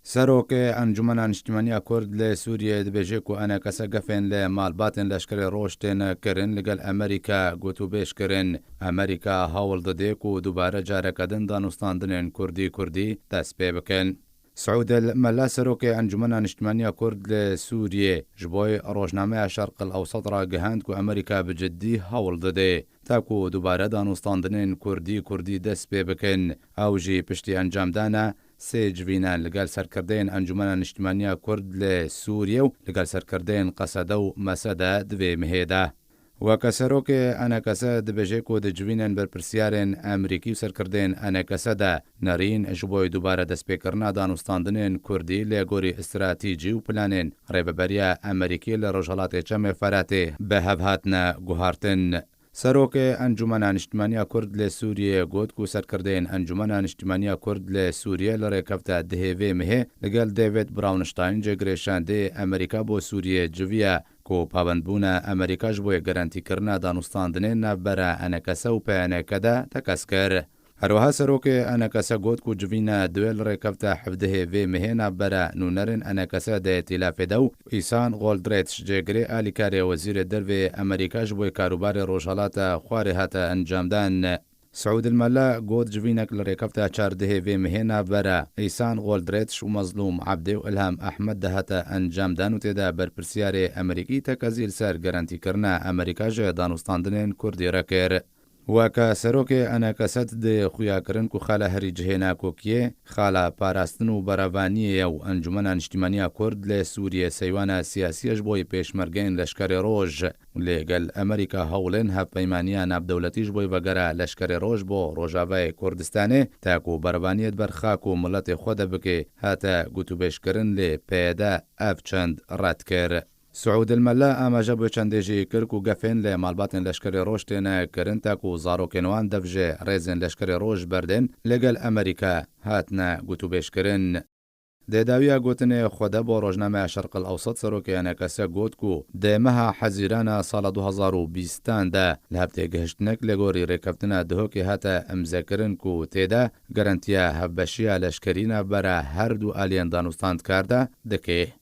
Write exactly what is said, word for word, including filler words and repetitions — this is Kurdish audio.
Serokê Encûmena Niştîmaniya Kurd li Sûriyê dibêje ku enekese gefên li malbatên leşkerê roj têne kirin, li gel Amerîka gotûbêj kirin. Amerîka hewl dide ku dubare careke din danûstandinên kurdî kurdî dest pê bikin. Siûd El Mela, serokê Encûmena Niştîmaniya Kurd li Sûriyê, ji bo rojnameya Şerq El Ewsat ragihand ku Amerîka bi ciddî hewl dide ta ku dubare danûstandinên kurdî kurdî dest pê bikin. Ew jî piştî encamdana sê civînan li gel serkirdeyên Encûmena Niştîmaniya Kurd li Sûriyê û li gel serkirdeyên Qesede û Mesede di vê mihê de. Weke serokê enekese dibêje ku di civînên berpirsyarên Amerîkî û serkirdeyên enekese de nerîn ji bo dubare destpêkirina danûstandinên kurdî lê gorî stratîjî û planên Rêveberiya Amerîkî li Rojhelatê Çemê Feratê bi hev hatine guhartin. Serokê Encûmena Niştîmaniya Kurd li Sûriyê got ku serkirdeyên Encûmena Niştîmaniya Kurd li Sûriyê li rêkefta dihê vê mihê li gel David Brownstein, cêgirê şandê Amerîka bo Sûriyê, civiya ku pabendbûna Amerîka ji bo garantîkirina danûstandinê navbera enekese û P N K de tekez kir. Herwiha serokê enekese got ku civîna duê li rêkefta hevdehê vê mihê navbera nûnerên enekese de tîlafê de û Îsan Goldrêtş, cêgirê alîkarê wezîrê dervê Amerîka ji bo karûbarê Rojhelata Xwarê hate encamdan. Siûd El Mela got civînek li rêkefta çardehê vê mihê navbera Îsan Goldrêtş û Mezlûm Ebdê û Ilham Ehmed de hate encamdan û tê de berpirsiyarê Amerîkî tekezî li ser garantîkirina Amerîka ji danûstandinên kurdî re kir. Weke serokê enekese dide xuyakirin ku xala herî cihê nakokiyê, xala parastin û berevaniyê ye û Encûmena Niştîmaniya Kurd li Sûriyê seywana siyasî ye ji bo yê pêşmergeyên leşkerê roj. Lê gel Amerîka hewlên hevpeymaniya navdewletî ji bo vegera leşkerê roj bo Rojavayê Kurdistanê, ta ku berevaniyê di ber xak û miletê xwe de bike, hate gotûbêjkirin lê P Y D ev çend red kir. Siûd El Mela amaje bi çendê jî kir ku gefên li malbatên leşkerê roj têne kirin ta ku zarokên wan dev ji rêzên leşkerê roj berdên, li gel Amerîka hatine gotûbêjkirin. Di dawiya gotinê xwe de bo rojnameya Şerq El Ewsat serokê enekese got ku di meha Hezîrana sala du hezar û bîstan de li hev têgihiştinek li gorî rêkeftina Duhokê hate imzekirin ku tê de garantiya hevbeşiya leşkerî navbera her du aliyên danûstandkar de dike.